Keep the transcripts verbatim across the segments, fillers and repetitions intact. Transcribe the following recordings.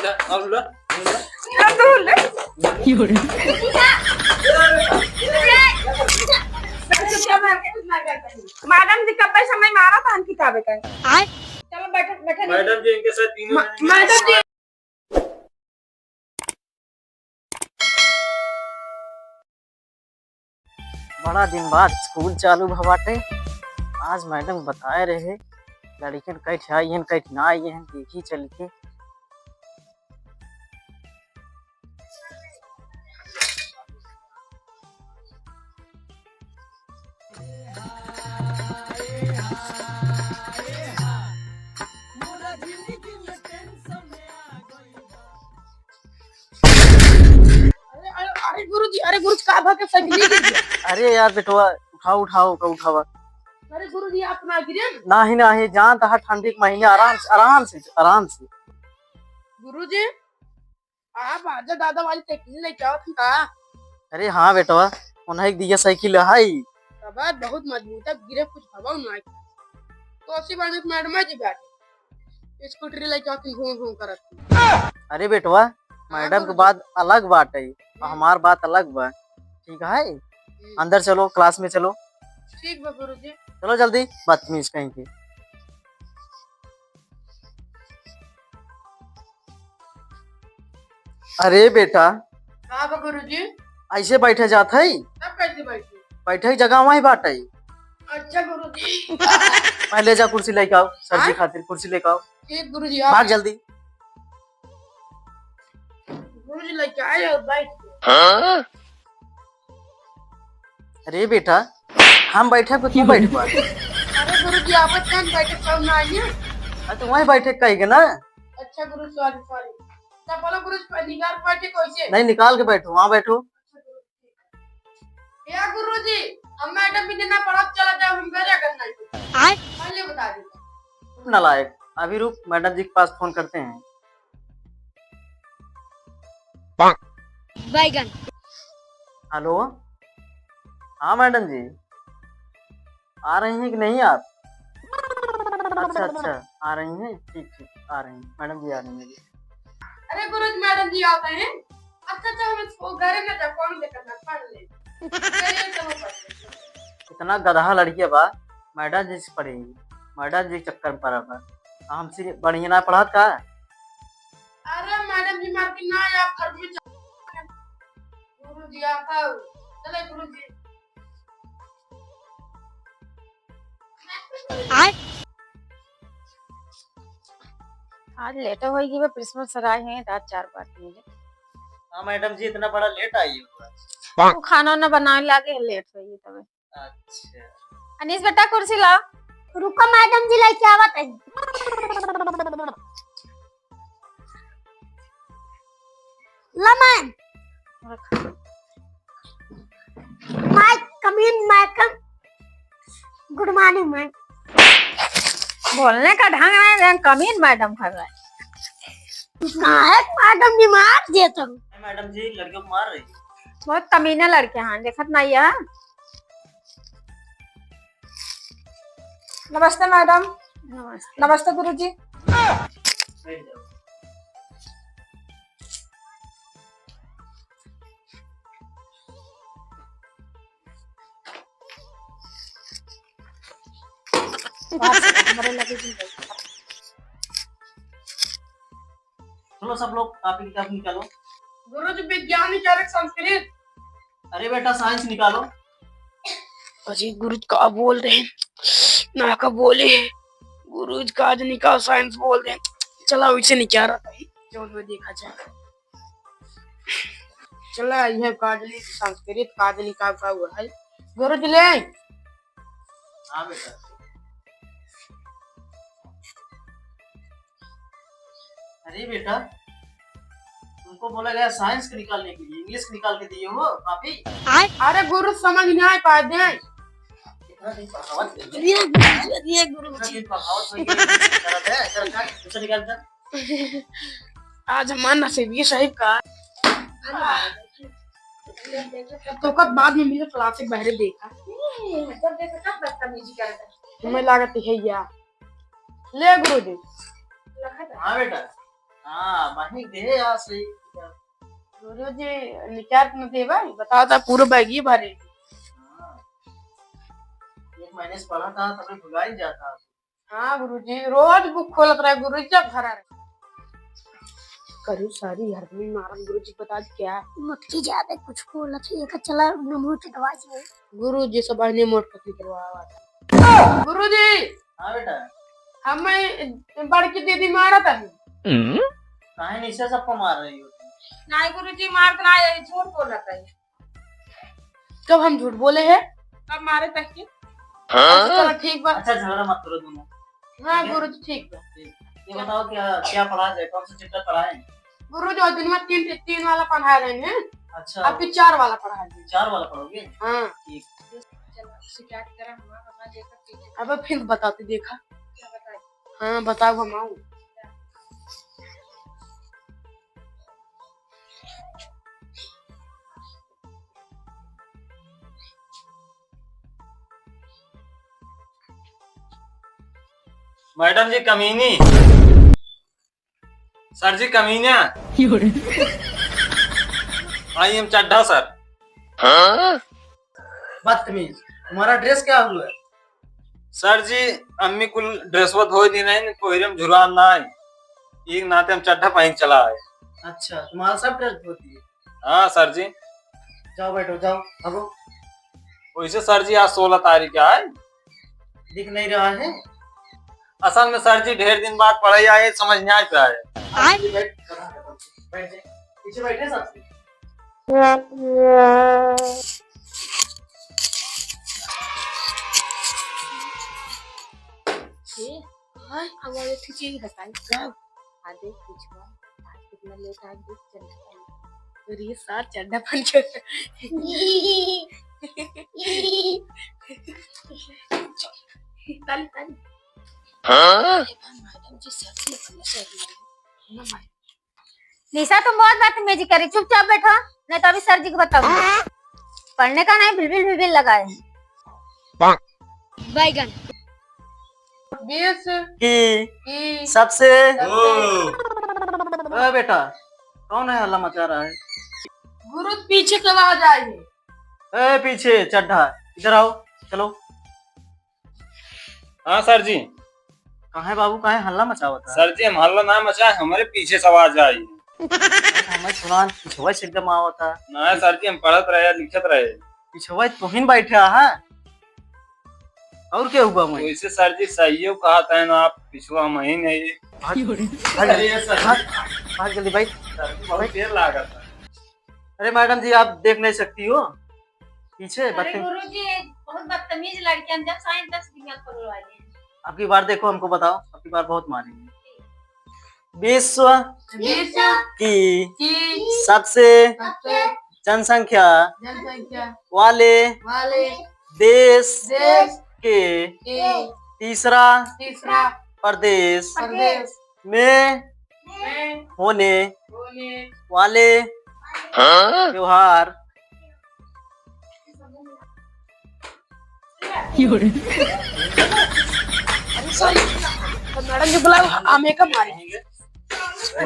अब ला, अब ला। मैडम जी कब पैसा मैं मारा था हम किताबें का। आय। चलो बैठो, बैठो। मैडम जी इनके साथ तीनों मा-, जने मैडम जी। बड़ा दिन बाद स्कूल चालू भवा बाटे। आज मैडम बताए रहे, लड़कियन कई ठे आई हैं, कई ठे ना आई हैं, देखी चल के। अरे, अरे, अरे गुरुजी, अरे गुरुजी, का भा के साइकिल गिर गया? अरे यार बेटवा, उठाओ, उठाओ, का उठावा? अरे गुरुजी, आप ना गिरे? नाही, नाही, जान तहा ठंडी के महीने, आराम से, आराम से, आराम से। गुरुजी, आप आजा दादा वाली साइकिल लेके आओ तुम का? अरे हाँ बेटवा, उन्हें एक दिया साइकिल है। बाबा बहुत मजबूत है, गिरे कुछ हवा ना। तो ऐसी बात मैडम जी बैठे। स्कूटरी लेके आके घूम घूम करत। अरे बेटवा, हाँ, मैडम के गुरुजी। बात अलग बाटे, और हम्म। हमार बात अलग बा, ठीक है? हम्म। अंदर चलो, क्लास में चलो। ठीक बा गुरुजी। चलो जल्दी, बदतमीज कहीं के। अरे बेटा, का बा गुरुजी? ऐसे बैठे जात है? तब कैसे बैठे? बैठे की जगह वहीं बाटे। अच्छा गुरुजी। पहले जा कुर्सी लेके आओ, सर जी हाँ? खातिर कुर्सी लेके आओ। ठीक गुरुजी, आओ। भाग जल्दी। गुरुजी लेके आए और बैठ गए। हाँ? अरे बेटा, हम बैठे पे तू बैठ पा। अरे गुरुजी, आप कौन बैठे, कौन ना आइए? अरे तो वहीं बैठे कही के ना। अच्छा गुरु, सॉरी, सॉरी। तब बोलो गुरु, निकाल बैठे कैसे? नहीं, निकाल के बैठो, वहाँ बैठो। ए गुरुजी, हम मैडम बिना ना पढ़त चला जाओ, हम घरे करना है। आय? पहले बता दीजिए। चुप नालायक, अभी रुक, मैडम जी के पास फोन करते हैं। बैगन। हेलो, हाँ मैडम जी, आ रही हैं कि नहीं आप? अच्छा, अच्छा, आ रही हैं, ठीक, ठीक, आ रही हैं मैडम जी, आ रही हैं। अरे गुरुजी, मैडम जी आ गए हैं। अच्छा, अच्छा, हम इसको घरे में जा, फोन लेकर ना पढ़ ले। चलिए, चलो पढ़ ले। इतना गधा लड़किया बा, मैडम जी से पढ़ेगी, मैडम जी के चक्कर में पड़ा बा। हमसे बढ़िया ना पढ़त का? अरे मैडम जी, मार के ना, आप घर में जा। गुरुजी, आप आओ। चले गुरुजी। आय। आज लेट होई गई बा, प्रिंसिपल सर आए हैं रात चार पाँच बजे। हाँ मैडम जी, इतना बड़ा लेट आई हो आज। वो खाना वाना बनावे लागे, लेट होई गई तबे। अच्छा। अनीस बेटा, कुर्सी लाओ। रुको मैडम जी, लेके आवत है। ला मैम। माय कम इन, माय कम। गुड मॉर्निंग मैम। बोलने का ढंग नहीं है, कम इन मैडम कर रहा है। काहे मैडम जी मार देत हो? मैडम जी लड़कियों को मार रही है। बहुत कमीना लड़के हैं, देखत नहीं है। नमस्ते मैडम। नमस्ते। नमस्ते गुरुजी। चलो सब लोग कॉपी किताब निकालो। गुरुजी, विज्ञान निकाले संस्कृत। अरे बेटा, साइंस निकालो। अरे गुरुजी, का बोल रहे हैं? ना का बोले हैं? गुरुजी, काज निकाल, साइंस बोल रहे हैं। चला, वैसे निकाल रहा है। चलो, देखा जाए। चला, यह काजली संस्कृत, काजली का, का हुआ है? गुरुजी, ले। हाँ बेटा। अरे बेटा, तुमको बोला गया साइंस के निकालने के लिए, इंग्लिश निकाल के दिए हो कॉपी। अरे गुरु, समझ नहीं आए, पढ़ दें। इतना नहीं पढ़ावत नहीं है। अरे गुरु, अरे गुरु इतना जी। नहीं पढ़ावत नहीं है, इंग्लिश निकाल दे, इधर का, उसे निकाल दे। आज हमार नसीबिये साहिब का। तो कब बाद में मिले, क्लास से बाहर देखा। जब देखा तब बदतमीजी करता। तुम्हें लागत है यार। ले गुरुजी। हाँ बेटा। हाँ, वहीं दे यार, सही। गुरुजी, निकाल न देबा, बताओ तो पूरा बैग ही भरे। हाँ। एक महीने से पढ़ा था, तभी भुला ही जाता। हाँ गुरुजी, रोज बुक खोलत रहे गुरुजी, जब भरा रहे। करू सारी हरदमी मारम गुरुजी, बता दी क्या? मक्खी ज्यादा कुछ बोलत है, एका चला नमूट दवा से। गुरुजी सब बहने मोट पतली करवावा था। गुरुजी! हाँ बेटा। हमें बड़की दीदी मारत है। काहे निशा सबको मार रही हो? नहीं गुरुजी, मारत ना है, झूठ बोलत है। कब हम झूठ बोले हैं? कब मारे तक की? हाँ? अच्छा, चलो ठीक बा। अच्छा, झगड़ा मत करो दोनों। हाँ ठीक है? गुरुजी, ठीक बा। ठीक। ये बताओ क्या, क्या पढ़ा जाए, कौन सा चैप्टर पढ़ाए? गुरुजी, वो दिन में तीन, तीन वाला पढ़ा रहे हैं। अच्छा। अभी चार वाला पढ़ा रहे हैं। चार वाला पढ़ोगे? हाँ। ठीक। चलो, शिकायत करा, हमारा, हमारा देखा, ठीक है। अब फिर बताते देखा। क्या बताए? हाँ, बताओ, हम आऊँ। मैडम जी कमीनी, सर जी कमीना। आई एम चड्ढा सर। बदतमीज, तुम्हारा ड्रेस क्या हुआ है? सर जी, अम्मी कुल ड्रेसवा धोए दी नहीं, कोहरे में झुरा ना है। एक नाते हम चड्ढा पहन चला है। अच्छा, तुम्हारा सब ड्रेस धोती है? हाँ सर जी। जाओ बैठो, जाओ, भागो। वैसे सर जी, आज सोलह तारीख है। दिख नहीं रहा है। असल में सर जी, ढेर दिन बाद पढ़ाई आए, समझ नहीं आ रहा है। आए? बैठ, बैठ, बैठ, पीछे बैठे सब। ए, हाँ, अब एक ठो चीज बताई। का? आ देख, पिछवा, आज कितना लेट आ गई, चड्ढा पहन के। अरे, सार चड्ढा पहन के। ताली, ताली। हाँ? अरे, भाई, मैडम जी, सर जी, अपने सर जी। ना, मैडम। निशा, तुम बहुत बदतमीजी करी, चुपचाप बैठो, नहीं तो अभी सर जी को बताऊँ। पढ़ने का नहीं, भिलभिल भिलभिल लगाए हैं। बैगन। बीस की की सबसे सबसे ओ बेटा, कौन है हल्ला मचा रहा है? गुरु, पीछे के आवाज आई है। ए पीछे चड्ढा, इधर आओ, चलो। हाँ सर जी। काहे बाबू, काहे हल्ला मचावत है? सर जी, हम हल्ला ना मचाए, हमारे पीछे से आवाज आई। हमें सुना, पिछवा से एकदम आवत है। ना सर जी, हम पढ़त रहे, लिखत रहे। पिछवा तुहिन बैठा है, और क्या हुआ मैं? वैसे सर जी, सही हो कहा था ना आप, पिछवा हम ही नहीं। भाग, भाग, अरे सर। भाग, भाग जल्दी भाई। सर जी, बहुत देर लागत है। अरे मैडम जी, आप देख नहीं सकती हो? पीछे अरे बच्चे गुरुजी, बहुत बदतमीज लड़कियां, जब साइन तक दिमाग खोलवा दे। अब की बार देखो, हमको बताओ, अब की बार बहुत मारेंगे। विश्व विश्व की की सबसे सबसे जनसंख्या जनसंख्या वाले वाले देश देश के के तीसरा तीसरा प्रदेश प्रदेश में में होने होने वाले हाँ? त्योहार। अरे सॉरी, मैडम जी बुलाओ, हम एक मारे।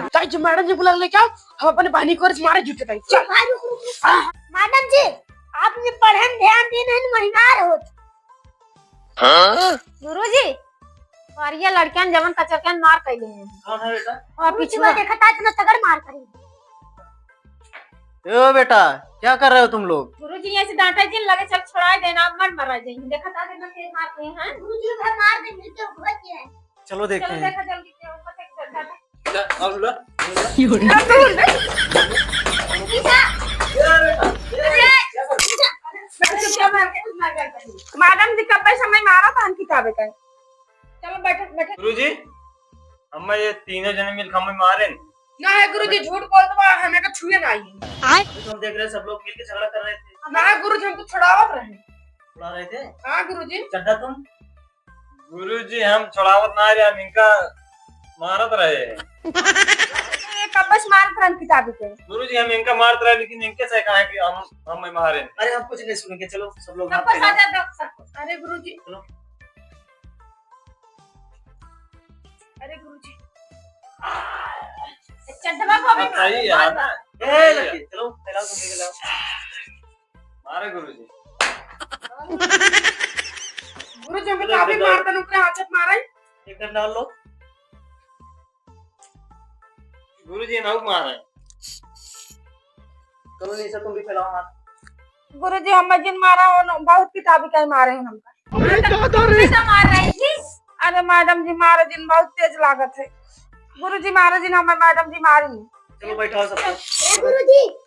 ताई जी, मैडम जी बुला लेके आओ, हम अपने बहनी को मारे जूते ताई। चल। भाई, रुक, रुक, रुक। हाँ। मैडम जी, आप ये पढ़े में ध्यान दे नहीं, महिनार होत। हाँ? गुरुजी, और ये लड़कियां जवन कचरकन मार कैले हैं। कौन है बेटा? और गुरुजी, पिछुआ। मैं देखा था इतना तगड़ मार करी। ए बेटा, क्या कर रहे हो तुम लोग? गुरुजी, ऐसे डांटा जिन लगे, चल छोड़ा देना, आप मन मरा जाइए। देखा था कितना तेज मारते हैं, हाँ? गुरुजी, उधर मार देंगे, तो भोज है। चलो देखते चलो हैं। देखा जल्दी क्या ऊपर से एक डंडा था। मैडम जी कब से हमें मारा था हम किताबें का। चलो बैठो, बैठो। गुरुजी, हमें ये तीनों जने मिलकर हमें मारे। ना है गुरुजी, झूठ बोलत बा, हमें का छुए ना आई। आए? अभी तो हम देख रहे हैं, सब लोग मिलके झगड़ा कर रहे थे। ना है गुरुजी, हमको छुड़ावत रहे। छुड़ा रहे थे? हाँ गुरुजी। चड्ढा तुम? गुरुजी, हम छुड़ावत ना रहे, हम इनका मारत रहे। ये कब से मारत रहन किताबी के? गुरुजी, हम इनका मारत रहे, लेकिन इनके से कहा है कि हम, हम मारे। अरे, हम कुछ नहीं सुनेंगे, चलो सब लोग हाथ वापस आ फैलाओ। जाओ, सब। अरे गुरुजी। चलो। अरे गुरुजी। चड्ढवा को भी अब सही है ना? ए, लड़की, चलो, फैलाओ, तुम भी फैलाओ। मारे गुरुजी। गुरुजी, हमको चलो, चाबी चलो। मारता, ऊपर हाथ से मारा ही। एक डंडा और लो। गुरुजी, ना मारे। चलो, निशा, तुम भी फैलाओ हाथ। गुरुजी, हम जिन मारा हो न, बहुत किताबी का मारे हैं हमका। अरे दादा रे। कैसा मार रही थी? अरे मैडम जी, मारे जिन बहुत तेज लागत है। गुरुजी, मारे जिन, हमें मैडम जी मारी। चलो, बैठाओ सबको। ए गुरुजी,